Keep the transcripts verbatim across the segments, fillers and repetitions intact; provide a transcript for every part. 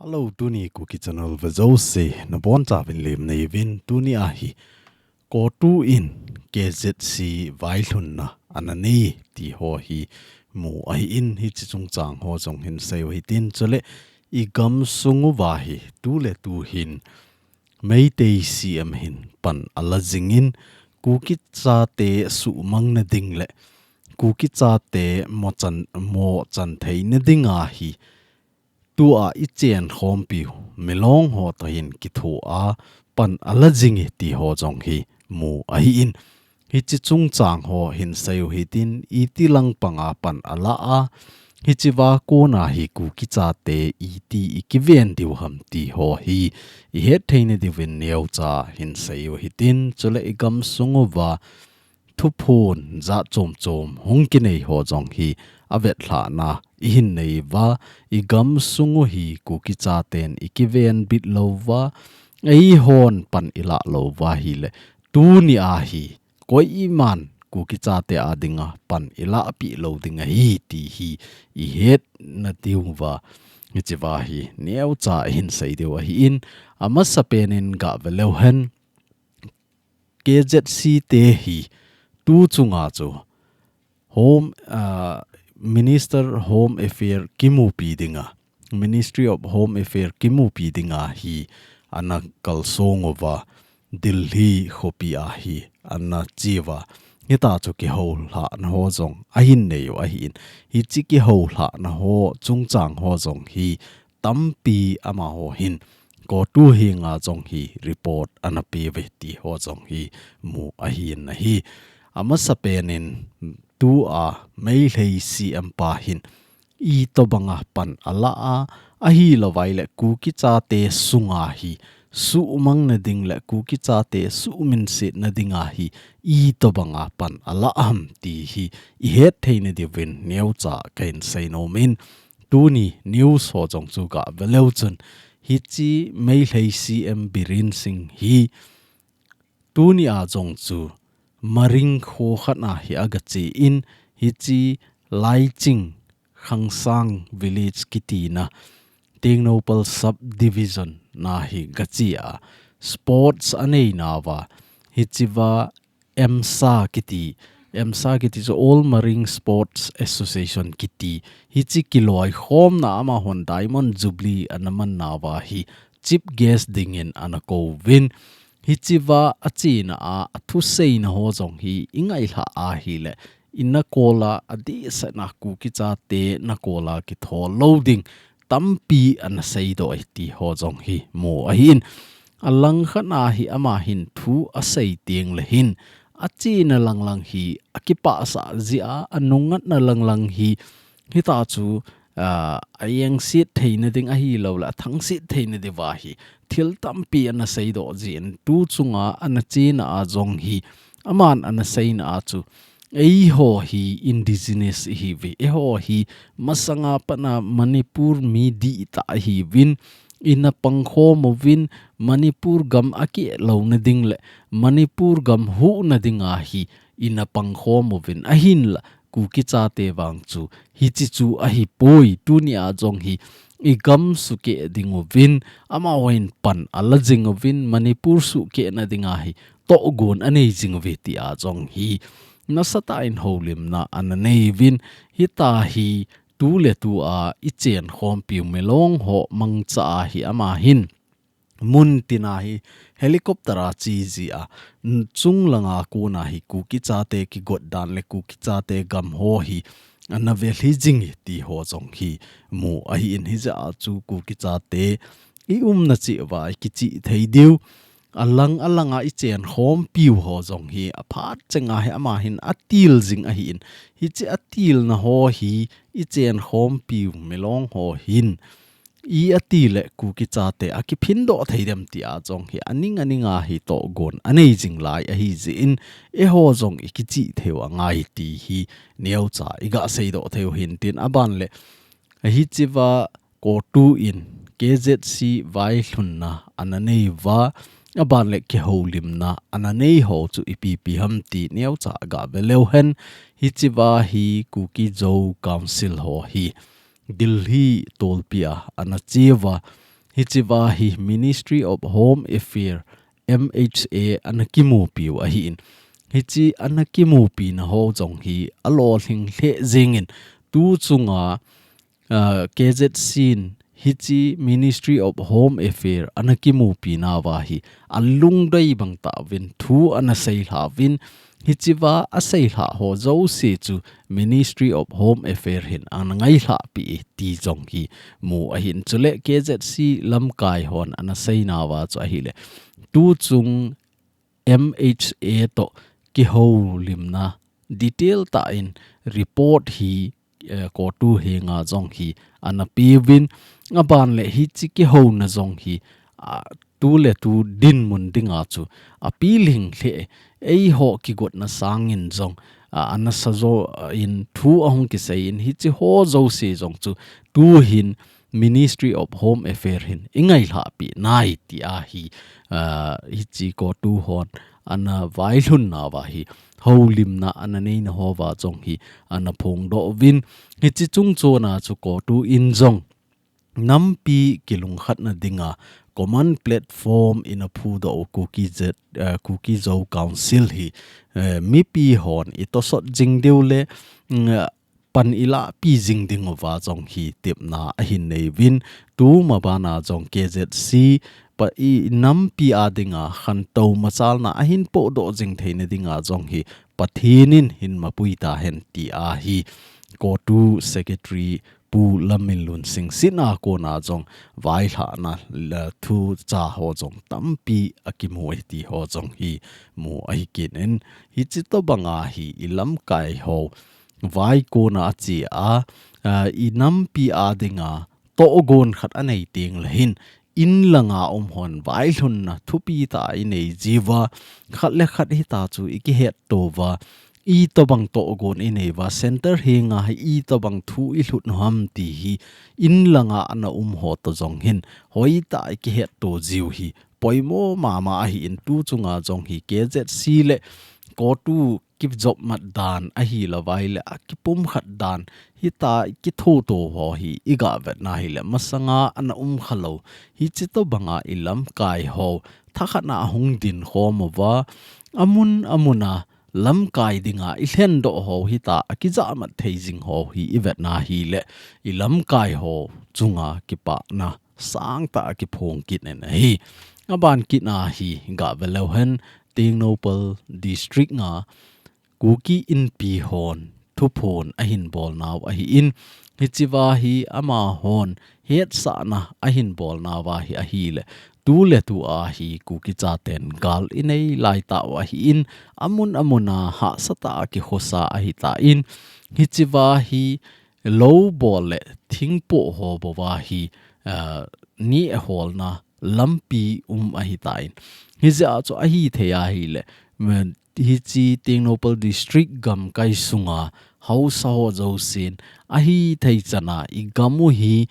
Hello, tuni Kuki Channel vejouse nabonchauvin lemna neiyuvin, tuni ahi CoTU in K Z C vailhunna ana nei ti ho hi mu ahin, hiche chungchang ho jong hin seiyu hitin, chule igamsung uva hi tuletu hin Meitei C M hin pan ala jingin, Kuki chate suhmang nading le Kuki chate mochan, mochan theina dinga hi tua ichenkhompiu milong ho toh hin kithoa pan ala jinge ti ho jong hi mu ahin, hiche chungchang ho hin seiyu hitin, iti lang panga pan ala a, hichea kona hi Kuki chate iti ikiven diu ham ti ho hi ihet theina diuvin neocha hin seiyu hitin, chule igamsung uva thuphon jat chom chom hung kinei ho jong hi avetlhahna ihin neiuva, igamsung u hi Kuki chaten ikiven bit louva, eihon pan ilah louva hile, tuni ahi koiman Kuki chate adinga pan ilahpeh lou ding ahi ti hi ihetna diuva, hichea hi neocha ihin sei diu ahin, amasapen in gave leuhen, K Z C te hi tu chunga chu Home, ah, Minister Home Affair kimupi dinga, Ministry of Home Affair kimupi dinga hi ana kalsong uva, Delhi khopia hi ana cheuva, hitia chu kihoulhahna ho jong ahin neiyu ahin, hiche kihoulhahna ho chungchang ho jong hi tampi amaho hin CoTU henga jong hi report ana peuve ti ho jong hi mu ahin ahi. Amasapen in tua Meitei C M pa hin itobanga pan ala a, ahilouva ile Kuki chate sunga hi suhmang nading le Kuki chate suhminset nadinga hi itobanga pan ala ham ti hi ihet theina diuvin neocha kahin sei nomin, tuni news ho jong chu gave leu chun, hiche Meitei C M Biren Singh hi tuni a jong chu Maring kho khat a hi agache in, hiche Laiching Khangsang Village kitina Tengnoupal Subdivision na hi gachea sports aneinauva, hichea EMSA kiti, EMSA kiti chu All Maring Sports Association kiti, hiche kiloikhomna amahon Diamond Jubilee ana mannauva hi chief guest dingin ana kouvin, hichea achena a athuseina ho jong hi ingailhah ahile, ina kola adehsetna Kuki chate na kola kithol lou ding tampi ana seidoh e ti ho jong hi mu ahin. Alangkhat a hi ama hin thu asei teng le hin, achena langlang hi akipahsah jeh a, anungngatna langlang hi, hitia chu, ah, ayengset theina ding ahilouleh athangset theina diuva hi thil tampi ana seidoh jeh in, tu chunga ana chena a jong hi, aman ana seina a chu, eiho hi indigenous ihiuve, eiho hi masanga pat a Manipur mi dihtah ihiuvin, ina pangkhom uvin, Manipur gam akeh louna ding le Manipur gam huhna dinga hi ina pangkhom uvin, ahinla Kuki chate vang chu hiche chu ahipoi, tunia jong hi igam sukeh ding uvin, amahon pan ala jing uvin, Manipur sukehna dinga hi tohgon anei jing uve tia jong hi nasatah in houlimna ana nei uvin, hitia hi tuletua ichenkhompiu milong ho mangcha a hi ama hin mun tina hi helicopter a che jeh a, n-, chunglanga kona hi Kuki chate kigot dan le Kuki chate gam ho hi ana velhi jing e ti ho jong hi mu ahin, hijeh a chu Kuki chate iumna cheh uva ikichih thei diu. Alang alanga ichenkhompiu ho jong hi aphat chenga hi ama hin atil jing ahin, hiche atilna ho hi ichenkhompiu milong ho hin i ati le Kuki chate akiphindoh thei dem tia jong hi aning aninga hi tohgon anei jing lai ahi jeh in, eiho jong ikichih theiu angai ti hi neocha iga seidoh theiu hin tin, aban le hichea CoTU in K Z C vailhunna ana nei uva, aban le kihoulimna ana nei ho chu ipi ipi ham ti neocha gave leu hen, hichea hi Kuki Zo Council ho hi Delhi tolpi a ana che uva, hichea hi Ministry of Home Affairs, M H A, ana kimupiu ahin. Hiche ana kimupina ho jong hi alolhing lheh jingin, tu chunga, ah, K Z C in hiche Ministry of Home Affairs ana kimupinauva hi alungdei bang tauvin thu ana seilhauvin, hichea aseilhah ho jouse chu Ministry of Home Affairs hin ana ngailhahpi ti jong hi mu ahin. Chule K Z C lamkai hon ana seinauva chu ahile, tuchung M H A toh kihoulimna detail tah in report hi, eh, CoTU henga jong hi ana peuvin, aban le hiche kihouna jong hi, ah, tu le tu dinmun dinga chu apilhing lheh, eiho kigotna sangin jong, ah, ana sajo, ah, in thu ahung kiseiyin, hiche ho jouse jong chu tuhin Ministry of Home Affairs hin ingailhahpi nai tia hi, ah, hiche CoTU hon ana vailhunnauva hi houlimna ana neina hova jong hi ana phongdoh uvin, hiche chungchona chu CoTU in jong nampi kilungkhatna dinga common platform ina phudoh u Kuki Z, eh, Kuki Zo Council hi, eh, mipi hon itosot jing diu le, mm, pan ilahpi jing dinguva jong hi tepna ahin neiuvin, tuma bana jong K Z C pa i nampi a dinga khantou machalna ahin pohdoh jing theina dinga jong hi Pathen in hin mapui tahen tia hi CoTU Secretary Pu Lamminlun Singsit a kona jong vailhahna la thucha ho jong tampi akimu e ti ho jong hi mu ahi kit in, hiche tobanga hi ilamkai ho vaikon a achea, a, inampi a dinga tohgon khat anei teng le hin, inlanga um hon vailhunna thupi tah inei jiuva, khat le khat hita chu ikihetto uva, itobang tohgon inei uva, center henga hi itobang thu ilhut u ham ti hi, inlanga ana um ho toh jong hin hoitah ikihetto jiu hi poimo mama ahin, tuchunga jong hi K Z C le CoTU kijopmat dan ahilouvai le akipumkhat dan hita ikithoto ho hi igah vetna hile masanga ana umkha lou. Hiche tobanga ilamkai ho thakhatna ahung dinkhom uva, amun amuna lamkai dinga ilhendoh ho hita akijahmat thei jing ho hi ivetna hile ilamkai ho chunga kipana sangtah akiphong kit in ahi. Aban kitna hi gah veleu hen, Tengnoupal District a Kuki Inpi hon thuphon ahin bolnau ahin, hichea hi amahon hetsahna ahin bolnauva hi ahile, tu le tua hi Kuki chaten gal inei laitau ahin, amun amuna hahsatah a kikhosa ahitan, hichea hi lou bol le thingpoh ho bouva hi, ah, nehholna lampi um ahitan. Hijeh a chu ahithei ahile, mm, hiche Tengnoupal District gamkai sunga haosa ho jousen ahithei chana igam u hi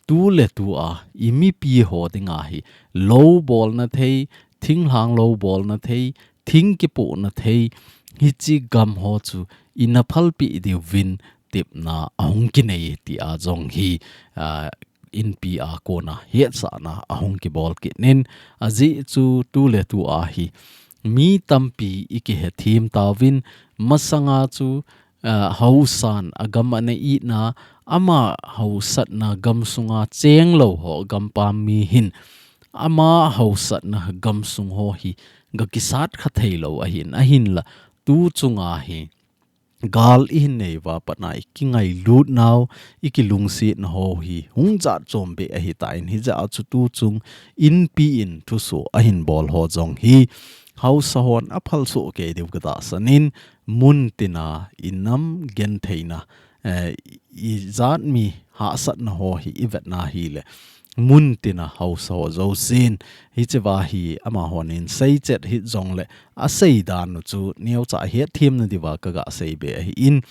tu le tua imipi ho dinga hi lou bolna thei, thinglhang lou bolna thei, thing kipohna thei, hiche gam ho chu ina phalpeh diuvin tepna ahung kinei tia jong hi, ah, Inpi a kona hetsahna ahung kibol kit in, ajeh chu tu le tua hi mi tampi ikihethem tauvin, masanga chu, ah, haosan agam ana itna, ama haosatna gamsunga chenglou ho gampam mi hin ama haosatna gamsung ho hi gakisat kha theilou ahin, ahinla tuchunga hi gal ihin neiuva patna ikingailut nau, ikilungsetna ho hi hung jatchom beh ahitan, hijeh a chu tuchung Inpi in thusoh ahin bol ho jong hi haosa hon aphalsoh kei diu katahsan in, muntina inam gentheina, eh, ijat mi hahsatna ho hi ivetna hile muntina haosa ho jousen, hichea hi amahon hin seichet hih jongle aseidan u chu neocha hetthemna diuva kagah seibe ahin,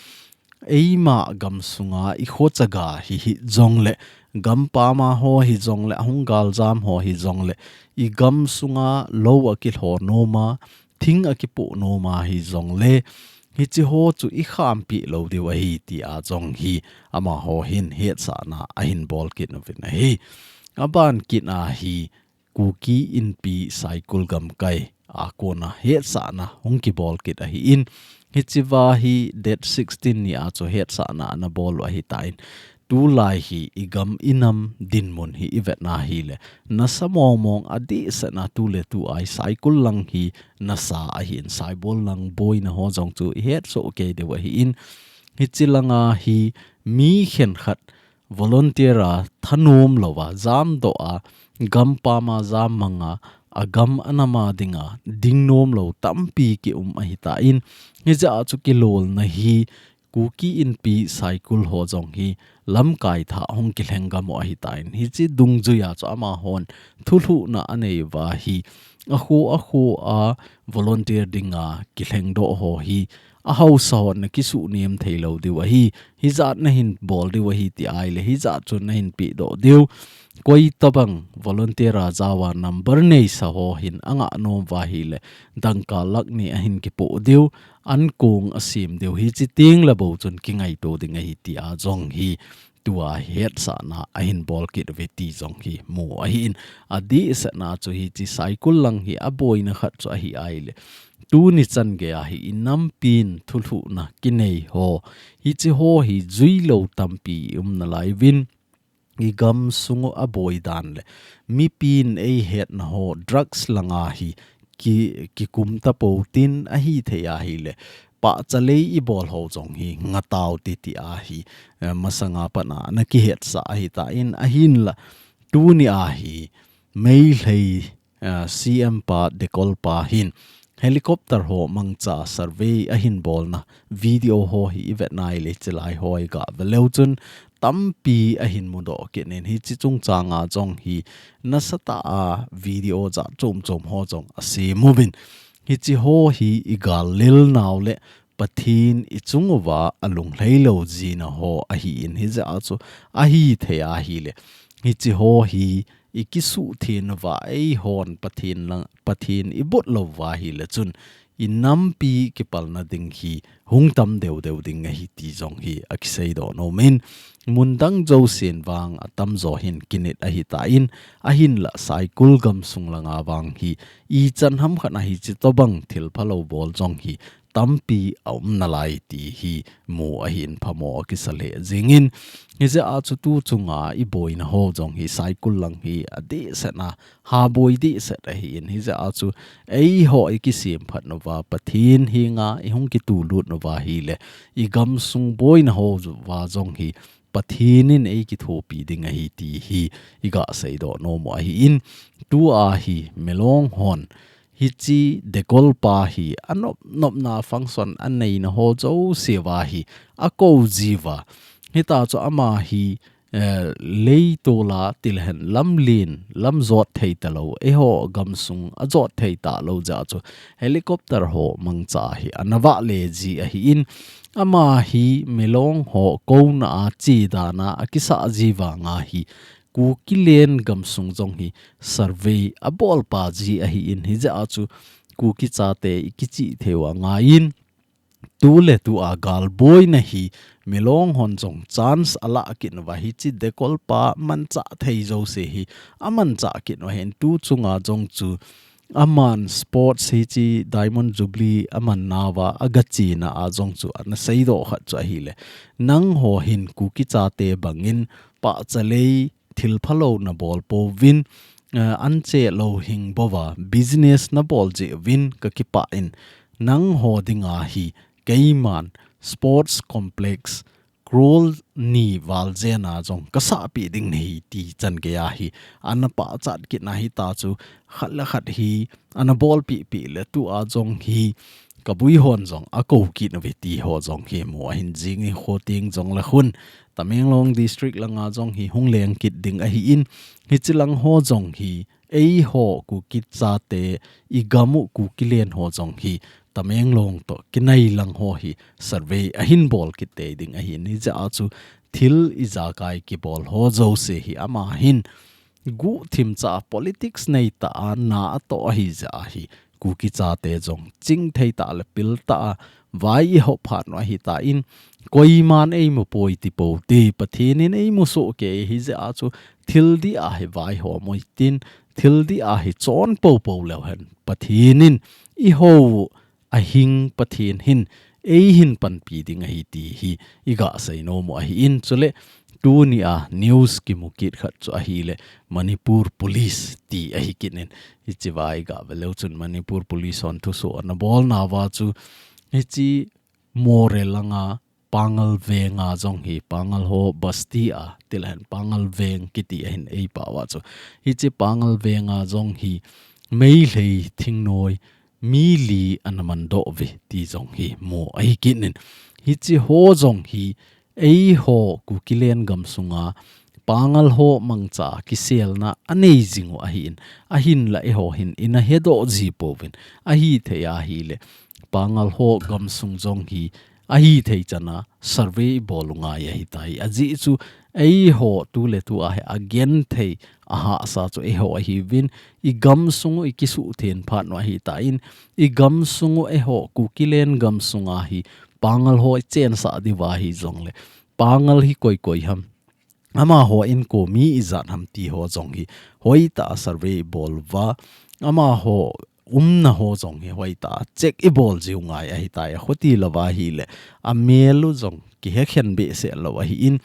eima gamsunga ikhochaga hi hih jongle, gampam a ho hijongle, ahung galjam ho hijongle, igamsunga lou akilho noma, thing akipoh noma hijongle, hiche ho chu ikhampeh lou diu ahi tia jong hi amaho hin hetsahna ahin bol kit uvin ahi. Aban kit a hi Kuki Inpi Saikul gamkai a kona hetsahna hung kibol kit ahi in. Hichea hi date sixteen ni a chu hetsahna ana bol u ahi tan. Tulai hi i gam i nam dinmun hi i vetna hile, nasa mong mong a dehset na tu le tu a hi Saikul lang hi nasa ahi in, Saibol lang boina ho jong chu i het soh kei diu ahi in. Hiche langa hi mi khenkhat volunteer a thanom louva, jamdoh a, gampam a jammang a, a gam a nam a dinga dingnom lou tampi ki um ahi tan. Hijeh a chu kilolna hi Kuki Inpi Saikul ho jong hi lamkai thah hung kilheng gam u ahi tan. Hiche dungjuia chu amahon thulhuhna anei uva hi, akho akho a volunteer dinga kilhengdoh ho hi, ahaosa hon na kisuhnem thei lou diu ahi, hijat na hin bol diu ahi ti ahile, hijat chu na hin pehdoh diu. Koi tabang volunteer a jaova number neisa ho hin angah nom uva ahile, dangka lakh ni ahin kipoh diu, ankong asem diu, hiche teng le bou chun kingaito ding ahi tia jong hi tua hetsahna ahin bol kit uve ti jong hi mu ahi in. Adehset na chu hiche Saikul lang hi aboina khat chu ahi ahile, tuni chan geiya hi i nampin thulhuhna kinei ho, hiche ho hi juilou tampi i um nalai uvin, i gamsung u aboi dan le mipin eihetna ho drugs langa hi ki, kikum tapou tin ahithei ahile, pahcha lei i bol ho jong hi ngatau ti ti ahi, eh, masanga pat a na kihetsah ahi tan, ahinla tuni a hi Meitei, eh, C M pa, Dekol pa hin helicopter ho mangcha survey ahin bolna video ho hi i vetna ahile, chulai ho i ga ve leu chun tampi ahin mudoh kit in, hiche chungchanga jong hi nasatah a video jat chom chom ho jong asem uvin. Hiche ho hi i gal lel nau le Pathen i chung uva alunglhai lou jina ho ahi in, hijeh a chu ahithei ahile, hiche ho hi i kisuhtheng uva, eihon Pathen lang, Pathen i bot lou uva ahile chun, i nampi kipalna ding hi hung tam deu deu ding ahi ti jong hi akiseidoh nom in, mun dang jousen vang atamjo hin kinit ahi tan, ahinla Saikul gamsung langa vang hi ichan ham khat a hiche tobang thil phalou bol jong hi tampi a um nalai ti hi mu ahin phamo akisa lheh jing in, hijeh a chu tu chunga i boina ho jong hi Saikul lang hi adehset na ha boi dehset ahi in, hijeh a chu eiho i kisemphat nauva, Pathen henga i hung kitulut nauva ahile, i gamsung boina ho uva jong hi Pathen in eikithopi ding ahi ti hi i ga seidoh nom u ahi in, tua hi Milong hon hiche Dekol pa hi anop nopna function aneina ho jouse uva hi akou jiuva. Hita chu ama hi eh, leitol a tilhen lamlen, lam jot thei talou, eiho gamsung a jot thei talou jeh a chu helicopter ho mangcha hi ana vahle ji ahi in, ama hi Milong ho kouna a che dan a akisah ji vanga hi Kuki len gamsung jong hi survey abol pa ji ahi in, hijeh a chu Kuki chate i kichih thei u angai in, tu le tu a galboina hi Milong hon jong chance alah kit nauva, hiche Dekol pa manchah thei jouse hi amanchah kit nauva hin, tu chunga jong chu aman sports hiche Diamond Jubilee aman nauva aga chena a jong chu ana seidoh khat chu ahile, nangho hin Kuki chate bangin pahcha lei thil phalou nabol pouvin, eh, anche lou hing bouva business nabol jeh uvin kakipah in, nangho dinga hi keiman sports complex crore ni val jena jong kasahpeh ding nahi ti chan geiya hi ana pachat kit na, hita chu khat le khat hi ana bolpeh peh le tua jong hi kabui hon jong akou kit nauve ti ho jong hi mu ahin jing in, khoteng jong le khun Tamenglong district langa jong hi hung leng kit ding ahi in, hiche lang ho jong hi eiho Kuki chate i gam u Kuki len ho jong hi Tamenglong toh kinai lang ho hi survey ahin bol kit tei ding ahi in, hijeh a chu thil ijakai kibol ho jouse hi ama hin guhthim cha politics neitah a na atoh ahi jeh a hi Kuki chate jong chingthei tah le pil tah a vai ihop phat u ahitan, koiman eimu poi ti pou te, Pathen in eimu soh kei, hijeh a chu thil dih a hi vaihom u hitin, thil dih a hi chon poupou leu hen Pathen in ihou u ahing Pathen hin eihin panpi ding ahi ti hi iga seinom u ahin, chule tuni a news kimu kit khat chu ahile Manipur Police ti ahi kit in, hiche va iga ve leu chun Manipur Police hon thusoh ana bolna uva chu hiche Moreh langa Pangal venga jong hi, Pangal ho basti a, tilhen Pangal veng kiti ahin eipao a chu. Hiche Pangal venga jong hi Meitei thingnoi mi li ana mandoh uve ti jong hi mu ahi kit in. Hiche ho jong hi eiho Kukiland gamsunga Pangal ho mangcha kiselna anei jing u ahin, ahinla eiho hin ina hedoh ji pouvin, ahithei ahile Pangal ho gamsung jong hi ahithei chana survey ibol u ngai ahitai. Ajeh chu eiho tuletu a hi agenthei ahahsa chu eiho ahiuvin, igamsung u ikisuhtheng phat u ahitan, igamsung u eiho Kukiland gamsunga hi Pangal ho ichensah diuva hijongle Pangal hi koi koi ham, amaho inko mi ijat ham ti ho jong hi hoitah a survey ibol uva, amaho umna ho jong hi hoitah a check ibol jiu ngai ahitai. Khuti louva ahile amel u jong kihekhen behseh lou ahin,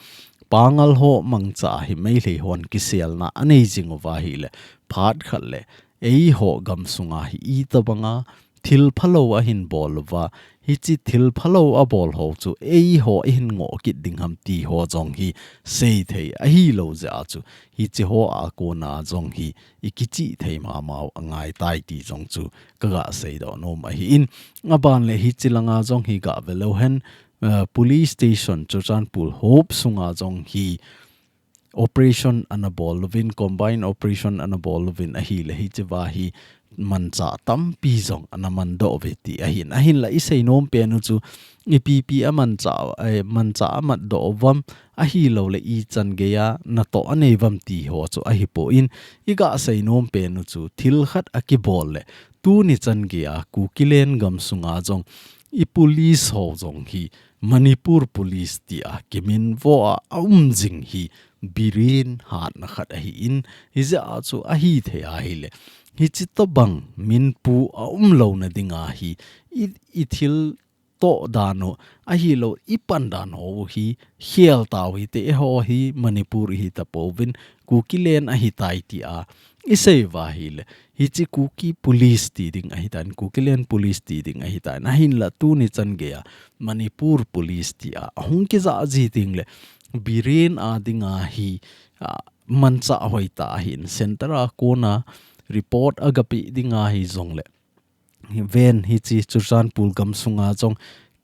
Pangal ho mangcha hi Meitei hon kiselna anei jing uva ahile phat khat le eiho gamsunga hi itobanga thil phalou ahin bol uva, hiche thil phalou abol ho chu eiho ihin ngoh kit ding ham ti ho jong hi seithei ahilou jeh a chu hiche ho a kona jong hi ikichihthei mamau angaitai ti jong chu kaga seidoh nom ahin, aban le hiche langa jong hi ga ve leu hen, eh, police station Churachandpur hop sunga jong hi operation ana bol uvin, combined operation ana bol uvin ahile hiche va hi manchah tampi jong ana mandoh uve ti ahin. Ahinla iseinom pen u chu ipi ipi a manchah, eh, manchah amatdoh uvam, ahilouleh ichan geiya natoh anei uvam ti ho chu ahipon, iga seinom pen u chu thil khat akibol le tuni chan geiya Kukiland gamsunga jong i police ho jong hi Manipur Police tia kiminvo a aum jing hi Biren hatna khat ahin, hijeh a chu ahithei ahile hiche tobang minpu aum louna dinga hi i, i thil toh dan u ahilou, i pan dan u hi khel tau hite, eiho hi Manipur ihi tapouvin Kukiland ahitai tia isei uva ahile hiche Kuki Police ti ding ahitan, Kukiland Police ti ding ahitan, ahinla tuni chan geiya Manipur Police tia ahung kijah ji ding le Biren a dinga hi, a, manchah hoitah ahin, center a kona report agapeh dinga hijongle ven hiche Churachandpur gamsunga jong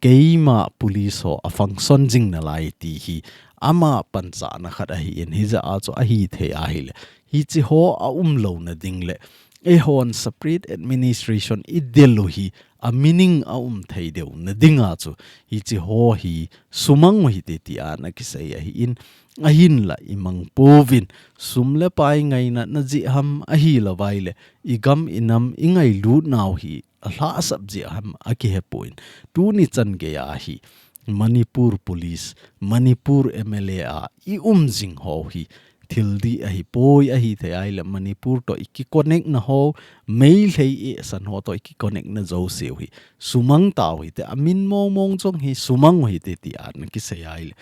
keima police ho a function jing nalai ti hi ama panchahna khat ahin, hijeh a chu ahithei ahile hiche ho aum louna ding le eihon separate administration idel u hi a meaning aum thei deuna dinga chu hiche ho hi sumang u hite tia ana kisei ahin, ahinla imang pouvin, sum le pai ngainatna jeh ham ahilou vaile igam inam ingailut nau hi alhahsap jeh ham akihepon, tuni chan geiya hi Manipur Police, Manipur M L A a i um jing ho hi thil dih ahipoi, ahithei ahile Manipur toh i kiconnect na ho, Meitei esan ho toh i kiconnect na jouseu hi sumang tau hite, amin mong mong jong hi sumang u hite tia ana kisei ahile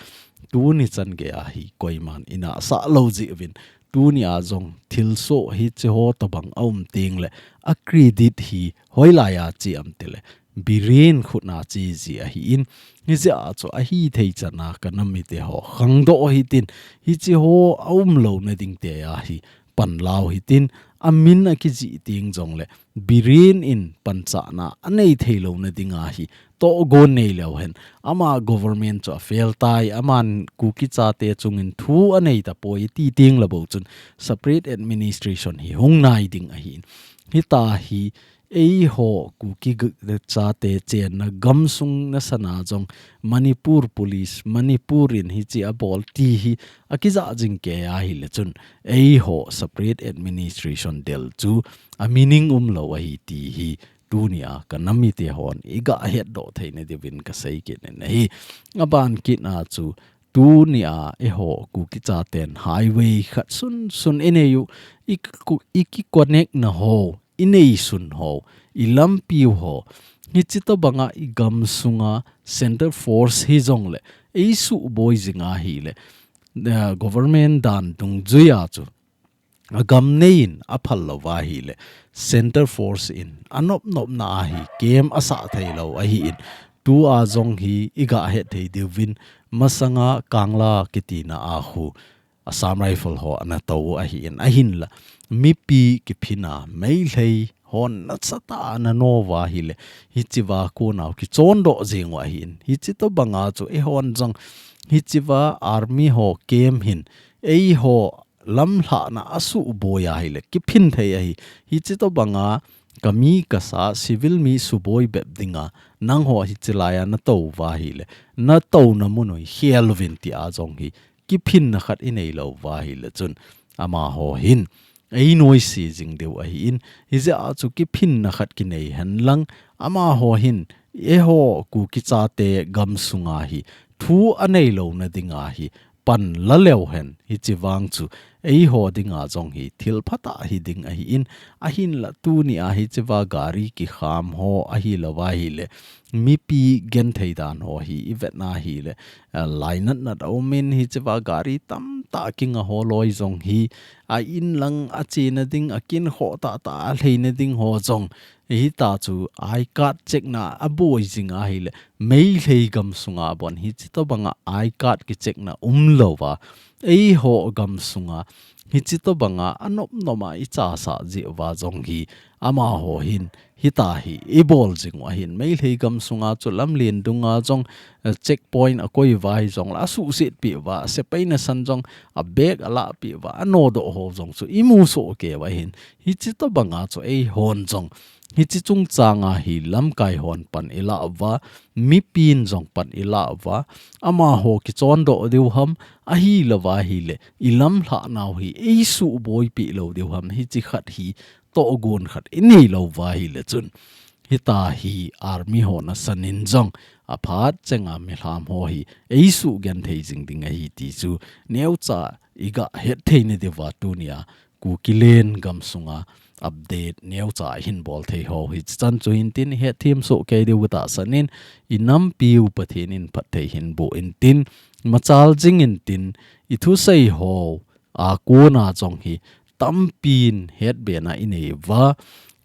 tuni chan geiya hi koiman inahsah lou jeh uvin, tunia jong thilsoh hiche ho tobang aum teng le a credit hi hoilai a che am tile Biren khut a che ji ahin, hijeh a chu ahithei chana kanam mite ho khangdoh u hitin, hiche ho aum louna ding tia hi panla u hitin, amin akijih teng jongle Biren in panchahna anei thei louna dinga hi tohgon nei leu hen, ama government chu a fail tai, aman Kuki chate chungin thu anei tapoi ti teng le bou chun separate administration hi hung nai ding ahin. Hitia hi eiho Kuki g-, chate chenna gamsung nasana jong Manipur Police, Manipur in hiche abol ti hi akijah jing kei ahile chun eiho separate administration del chu a meaning umlou ahi ti hi tunia ka nam mite hon iga hetdoh theina diuvin kasei kit in ahi. Aban kit a chu tunia eiho Kuki chaten highway khat sunsun inei u, i ki-, i ki connect na ho, inei sun ho, i lampiu ho, hichi tobanga i gamsunga center force hijongle, eisuboi jing ahile, eh, government dan dungjuia chu agam neiyin aphal louva ahile, center force in anop nopna ahi, kem asah thei lou ahin, tua jong hi iga het thei diuvin, masanga Kangla kitina a khu Assam Rifle ho ana tou ahin, ahinla mipi kiphin a Meitei hon nasatah a ana nou va ahile, hichea kona kichondoh jing u ahin, hichi tobanga chu eihon jong hichea army ho kem hin eiho lamlhahna asuboi ahile, kiphin thei ahi. Hichi tobanga kami kasa civil mi suboi bep dinga nangho hichi laia natou va ahile, natouna mun u hi khel uvin tia jong hi kiphinna khat inei louva ahile chun, amaho hin einoise jing diu ahin, hijeh a chu kiphinna khat kinei henlang, amaho hin eiho Kuki chate gamsunga hi thu anei louna dinga hi pan la leu hen, hichi vang chu eiho dinga jong hi thil phatah hi ding ahin, ahinla tunia hichea gari kikham ho ahilouva ahile, mipi genthei dan ho hi ivetna ahile, eh, lainat nat aumin, hichea gari tamtah kinga ho loi jong hi a inlang achena ding, akinkhoh tahtah a lheina ding ho jong, hita chu I card check na aboi jing ahile, Meitei gamsunga bon hichi tobanga I card kicheck na umlouva, eiho gamsunga hichi tobanga anop nopma ichasah jeh uva jong hi, amaho hin hitia hi ibol jing u ahin, Meitei gamsunga chu lamlen dunga jong, eh, checkpoint akoi uva hijongle asuhset peh uva, sepai nasan jong abag alah peh uva, anodoh ho jong chu imu soh kei uva ahin, hichi tobanga chu eihon jong hichi chungchanga hi lamkai hon pan ilah uva, mipin jong pan ilah uva, amaho kichondoh diu ham, ahilouva ahile i lamlhahnau hi eisuboi peh lou diu ham, hichi khat hi tohgon khat inei louva ahile chun, hitia hi army ho nasan in jong aphat chenga milham ho hi eisugenthei jing ding ahi ti chu neocha iga het theina diuva tunia Kukiland gamsunga update neocha ihin bol thei ho hi chan chu hintin, ihet them soh kei diu katahsan in, i nampiu Pathen in phatthei hin boh intin, machal jing intin, ithusei ho a kona jong hi tampin hetbena inei uva,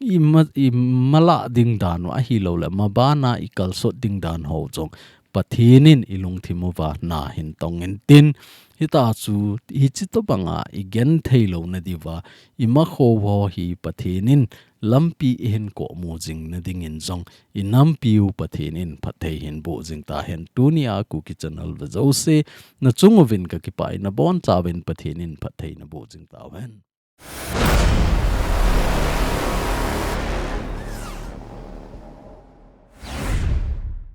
ima, imalah ding dan u ahilouleh mabana ikalsot ding dan ho jong Pathen in ilungthim uva na hin tong intin, hita chu hichi tobanga igenthei louna diuva, imakhou ho hi Pathen in lampi ihin komu jing nadingin jong i nampiu Pathen in phatthei hin boh jing tahen. Tunia Kuki channel ve jouse, nachung uvin kakipah in, nabonchauvin Pathen in phatthei naboh jing tauhen.